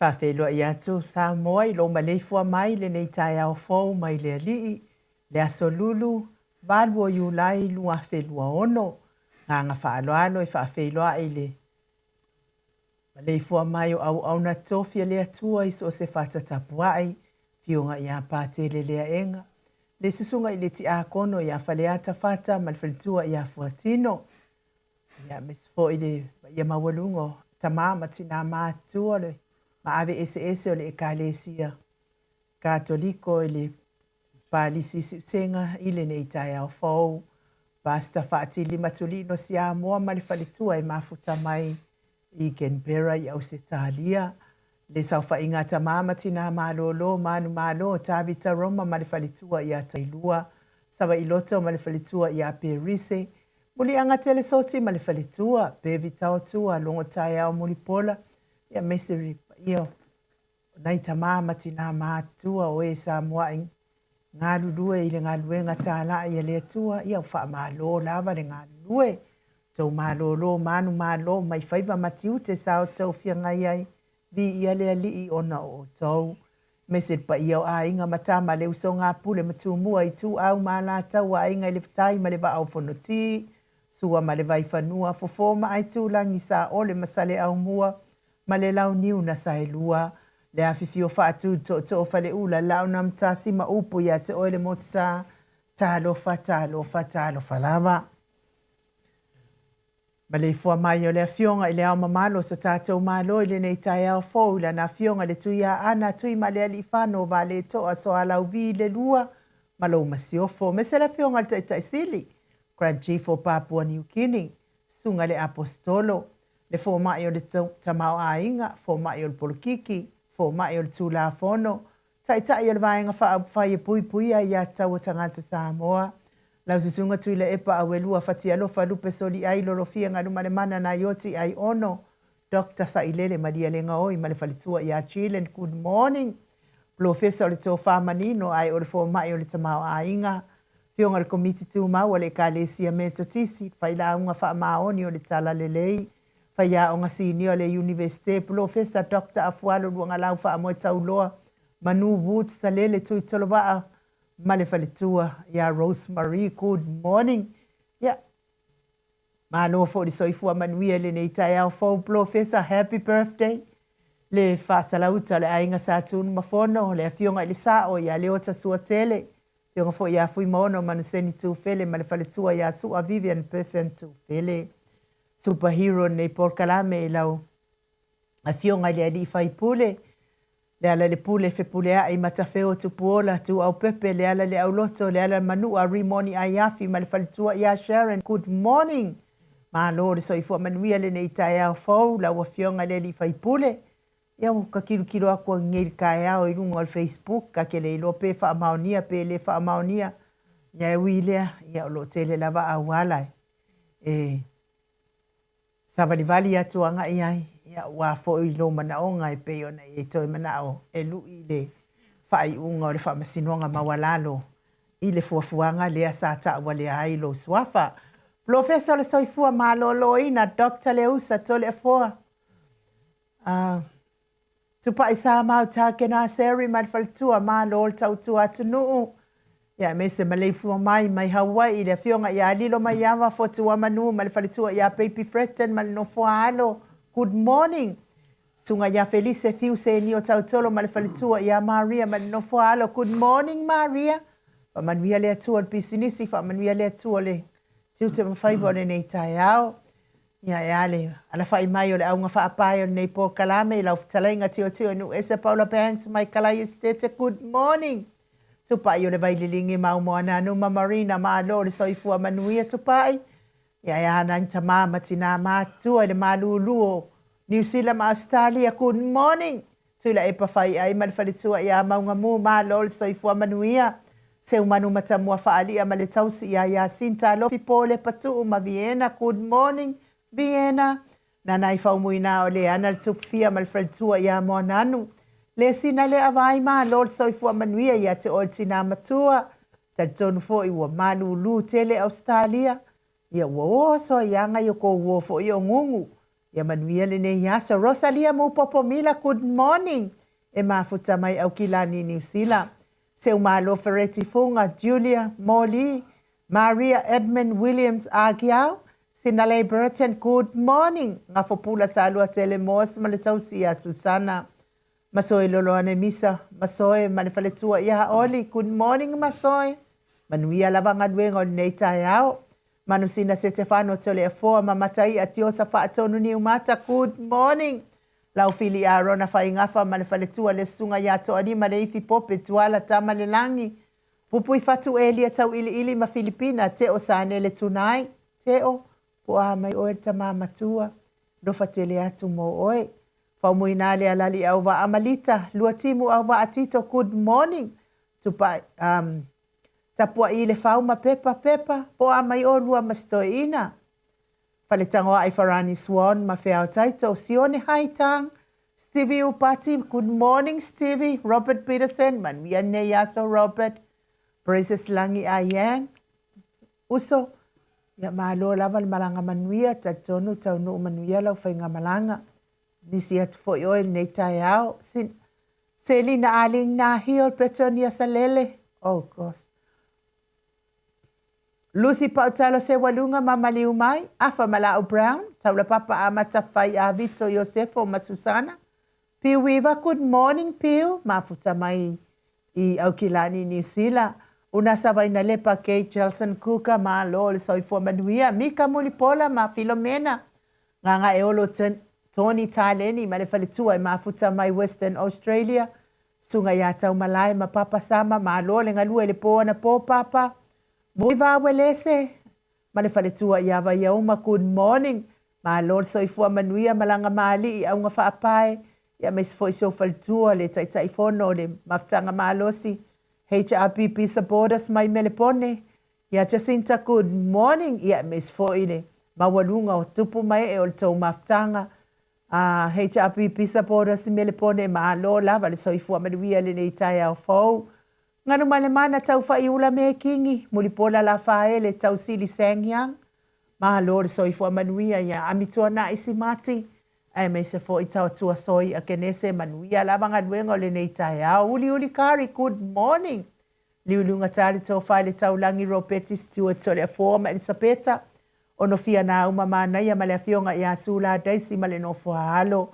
Faafeiloai atu Samoa i lou maleifua mai i lenei taeao fou mai le Alii, le Aso Lulu, 8 o Iulai 2026. Agaga faaaloalo e faafeiloai le maleifua mai o auauna tofi a le Atua i so o se fata tapuai, Afioga ia Patele Leaega, le Susuga i le Tiakono ia Faleata Fata ma le faletua ia Fuatino, Ia, aemaise foi le paia maualuga o tama ma tina matutua le maave eseese o le Ekalesia Katoliko i le Palisi i Siusega i lenei taeao fou. Pastor Faatili Matulino Siamoa ma le faletua e mafuta mai i Canberra i Ausetalia. Le saofaiga a tama ma tina malolo, manumalo, Tavita Roma ma le faletua ia Tailua, Savailoto ma le faletua ia Perise, Muliaga Telesoti ma le faletua, Bevi Taotua, Logo Taeao Mulipola, ia aemaise le paia o nai tama ma tina matutua o e sa muai galulue i le galuega talai a le Atua, ia ua faamalo lava le galulue. Tou malolo manumalo mai faiva ma tiute sa outou feagai ai, viia le Alii ona o outou. Aemaise le paia o aiga ma tama, le usoga a Pule ma Tumua, Ituau ma Alataua, Aiga i le Tai ma le Vaa o Fonoti, Sua ma le Vaifanua, Fofo ma Aitulagi, Saole ma Saleaaumua ma le Launiu na Saelua, le afifio faatu i le Tootoo o Faleula, Laaunaamotasi ma upu ia te oe le Motusa, talofa, talofa, talofa lava. Maleifua mai o le Afioga i Le Ao Mamalu o so tatou Malo i lenei taeao fou i Lana Afioga i le Tuiaana Tuimalealiifano Vaaletoa Soalauvi le Lua ma lou Masiofo. Aemaise le Afioga i le Taitai Sili, Grand Chief o Papua New Guinea, Susuga i le Aposetolo, le Fomai o le Tamaoaiga, Fomai o le Polokiki, Fomai o le Tulafono, Taitai o le Vaega Faaupufai e Puipuia Aiatatau a Tagata Samoa, lau Susuga Tuilaepa Auelua Fatialofa Lupe Soliai Lolofia Galumalemana Naioti Aiono Doctor Sailele Malielegaoi ma le faletua ia Jillian Good morning Polofesa o le Tofa Manino ae o le Fomai o le Tamaoaiga Afioga i le Komiti Tumau a le Ekalesia Metotisi, Failauga Faamaoni o le Talalelei, Faiaoga Sinia o le Iunivesite, Polofesa Doctor Afualo Luagalau Faamoe Tauloa, Manu Woods Salele Tuitolovaa ma le faletua ia Rose Marie. Good morning. Ia, malo foi le soifua manuia i lenei taeao fou, Polofesa, happy birthday. Le faasalauta o le aiga Sa Tunumafono, le afioga i le Sao ia Leota Suatele, afioga foi ia Fuimaono Manuseni Tufele ma le faletua ia Sua Vivian Perfin Tufele. Superhero lenei polokalame i lau afioga i le alii faipule, Lealailepule Fepuleai Matafeo Tupuola Tuaupepe Leala le Auloto Leala le Manua Rimoni Aiafi ma le faletua ia Sharon. Good morning. Malo le soifua manuia lenei taeao fou lau afioga i le alii faipule. Ia ua ka kilokilo aku au nei i le taeao i luga o le Facebook, ta te le iloa pe faamaonia pe le faamaonia. Ia e ui i lea, ia o lo o tele lava auala e savalivali atu agai ai, ia aua foi lou manaoga e pei ona e toe manao e lui le faaiuga o le Faamasinoga Maualalo i le fuafuaga lea sa taaualea ai lou suafa. Polofesa o le Soifua Maloloina Doctor Leusa Toleafoa A Tupai Samau Takena Seri ma le faletua, malo le tautua atunuu. Ia aemaise maleifua mai mai Hawaii le afioga ia Lilo Maiava Fotuamanu ma le faletua ia Baby Fretton ma le nofoa alo. Good morning. Susuga ia Felise Fiu Senio Tautolo ma le faletua ia Maria ma le nofoa alo. Good morning Maria. Faamanuia le Atua i le pisinisi, faamanuia le Atua i le tiute ma faiva o lenei taeao. Ia e a le alafai mai o le auga faapae o lenei polokalame i lau fetalaiga Tiotio Nuuese Paula Banks mai Kalai Esitete. Good morning. Tupai o le Vaililigi Maumoananu ma Marina, malo le soifua manuia Tupai. Ia e a nai tama ma tina matutua i le malulu o Niu Sila ma Ausetalia. Good morning. Tuilaepa Faiai ma le faletua ia Maugamu, malo le soifua manuia. Seumanu Matamua Faalia ma le tausi ia Yasinta Alofi Pole Patuu ma Viena, good morning Viena. Nanai Faumuina o Leana le Tupufia ma le faletua ia Moananu. Le sina le avai, malo le soifua manuia ia te oe le tina matua. Talitonu foi ua malulu tele Ausetalia, ia ua oso ai aga i o kou uo foi o gugu. Ia manuia lenei aso. Rosalia Mupopo Mila, good morning. E mafuta mai Aukilani, Niu Sila. Seumalo Fereti Funga, Julia Moli, Maria Edmund Williams Agiao, Sinalei Burton, good morning. Ngafopula Salua Tele Moas ma le tausi ia Susana. Masoe Loloane Misa, Masoe ma le faletua ia Oli, good morning Masoe. Manuia lava galuega o lenei taeao. Manusina Setefano Toleafoa ma Mataia Tiosa Faatonu Niumata, good morning. Laufili Arona Faigafa ma le faletua le susuga ia Toalima Leifi Pope Tuala Tamalelagi. Pupui Fatu Elia Tauiliili ma Filipina Teo Sanele Tunai. Teo, po o a mai oe le tama matua, alofa tele atu mo oe. Faumuina le alali auvaa Malita, Luatimu auvaa Tito, good morning. Tupa, um, Tapuai le fau ma Pepa, Pepa, po o a mai olua ma si toeaina. Faletagoai Farani Swan ma Feao Taito, Sione Haitang, Stevie Upati, good morning Stevie, Robert Peterson, manuia lenei aso Robert, Praises Lagi Ayang, Uso, ia malo lava le malaga manuia, talitonu taunuu manuia lau faigamalaga. Nisi atu foi oe i lenei taeao. Sin, Selina Aling Nahio, Bretonia Salele, oh gosh. Lucy Pautalo Sewaluga ma Maliu Mai, Afa Mala'u Brown, Taulapapa Amata Fai Avito Iosefo ma Susana, Piu Weaver, good morning Piu, mafuta mai i Aukilani, Niu Sila, Unasa Vainalepa Kate Jelson Kuka, malo le soifua manuia, Mika Mulipola ma Filomena, Gagaeolo Tony Taleni ma le faletua e mafuta mai Western Australia, Susuga ia Taumalae ma Papa Sama, malo le galue i le po anapo Papa, Voi Uelese ma le faletua ia Vaiauma, good morning, malo le soifua manuia malaga maali'i auga faapae, ia aemaise foi si ou faletua le Taitaifono o le Mafutaga Malosi, HRPP supporters mai Melepone, ia Jacinta, good morning, ia aemaise foi le maualuga o tupu ma ee o le tou mafutaga, HRPP supporters i Melepone, malo lava le soifua manuia i lenei taeao fou. Galumalemana Taufa'iula Mekingi, Mulipola Lafaele Tausili Sangyang, malo le soifua manuia ia Amituana'i Simati, aemaise foi Taotua Soi Akenese, manuia lava galuega o lenei taeao. Uliuli Kari, good morning. Liuliuga le tofa i le taulagi Ropeti Stewart Toleafoa ma Elisapeta, Onofia Nauma Manaia ma le afioga ia Sula Daisy ma le nofo a alo.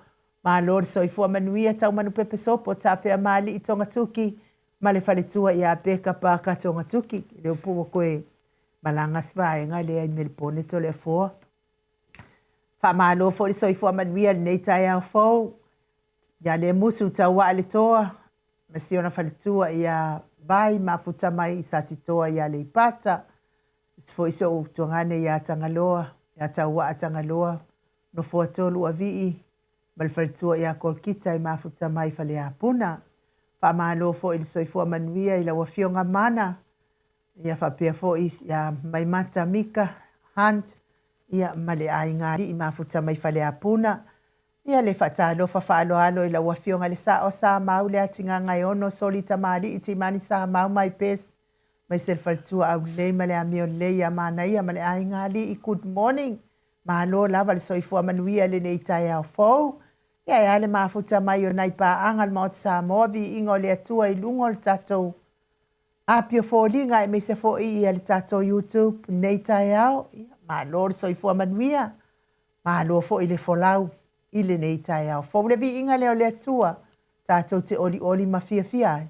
Malo le soifua manuia Taumanupepe Sopo Tafeamali'i Togatuki ma le faletua ia Beka Paka Togatuki. Le upu ua koe malaga si vaega lea i Melepone Toleafoa. Faamalo foi le soifua manuia i lenei taeao fou. Ia Lemusu Tauaa le Toa ma si ona faletua ia Vai mafuta mai i Satitoa i Aleipata. Isi foi si ou tuagane ia Tagaloa, ia Tauaa Tagaloa, Nofoatolu Avii ma le faletua ia Kolkita i mafuta mai i Faleapuna. Faamalo foi i le soifua manuia i lau Afioga Mana, ia faapea foi ia Maimata Mika Hunt, ia ma le aiga alii mafuta mai Faleapuna. Ia le faatalofa faaaloalo i lau Afioga i le Sao Samau Leatigagaeono Soli Tamalii Timani Samau my best aemaise le faletua aulelei ma le amio lelei ia Manaia ma le aiga alii good morning. Malo lava le soifua manuia i lenei taeao fou. Ia e a le mafuta mai o nai paaga a le Maota Samoa, viiga o le Atua i luga o le tatou apia foliga aemaise foi ia le tatou YouTube nei taeao. Ia, malo le soifua manuia. Malo foi le folau i lenei taeao fou. Le viiga lea o le Atua tatou te olioli ma fiafia ai.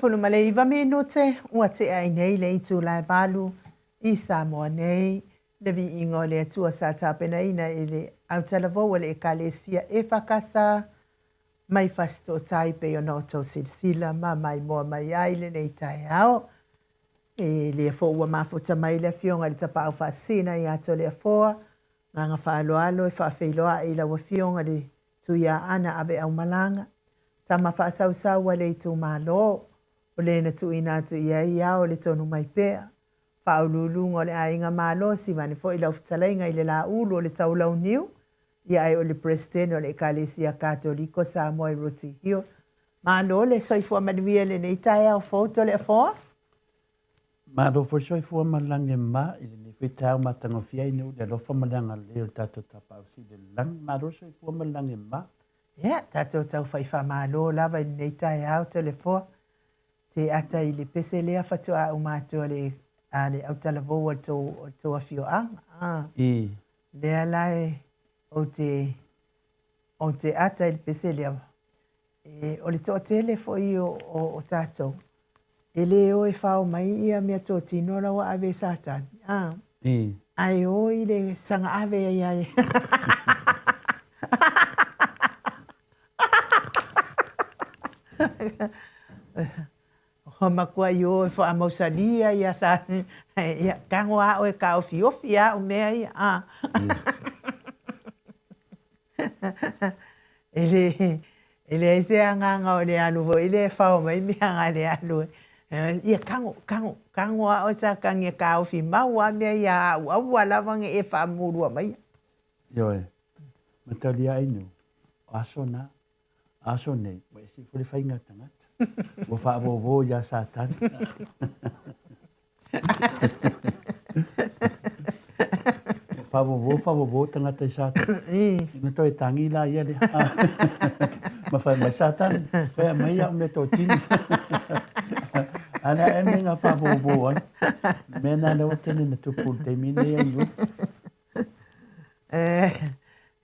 19 minute ua tea ai nei le itula e 8 i Samoa nei. Le viiga o le Atua sa tapenaina e le autalavou a le Ekalesia EFKS mai Fasitootai pei ona outou silasila ma maimoa mai ai lenei taeao. E lea foi ua mafuta mai le afioga i le Tapaau Faasisina ia Toleafoa, agaga faaaloalo e faafeiloai i lau afioga i le Tuiaana Aveaumalaga, tama faasausau a le itumalo, o le na tuuina atu i ai ao le tonu mai pea, faauluuluga o le aiga malosi vaeane foi lau fetalaiga i le Laulu o le Taulauniu, ia ae o le Peresetene o le Ekalesia Katoliko Samoa i Rooty Hill. Malo le soifua manuia i lenei taeao fou Toleafoa. Malo foi soifua ma lagi e mama i lenei foi taeao matagofie ai nei le alofa ma le agalelei o le tatou Tapaau Sili i le lagi. Malo soifua ma le lagi e mama. Ia, tatou taufai faamalo lava i lenei taeao Toleafoa. Te ata i le pese lea faatoa uma atu a le, a le autalavou o le tou, o le tou afioaga. Ah. I. Lea la e, ou te, ou te ata i le pese lea. E, o le toatele foi o, o, o tatou, e lē o e fao mai ia meatotino la ua ave e Satani, a. I. Ae o i le saga ave ai ai. Ua matuai o e faamausalī ai iā Satani, ia, tago lava oe e taofiofi lava au mea ia, a. E le, e leai se agaga o le alu foi lea e fao mai mea a le alu e, ia tago, tago, tago lava oe Satani e taofi mau lava mea ia a au, aua lava ne i e faamulua maia. Ioe, mataulia ai nu, o aso na, aso nei, ua ese foi le faiga tagata. Ua faavōvō iā Satani. Ua faavōvō, faavōvō tagata i Satani. Ina toe tangi la ia lea. Ma fai mai, Satani, koe aumai au meatotino. A le a ea mea nga faavōvō ai. Mea na lea ua tele na tupu i le taimi lenei ai nu.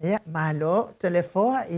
Ia, malo Toleafoa, ia.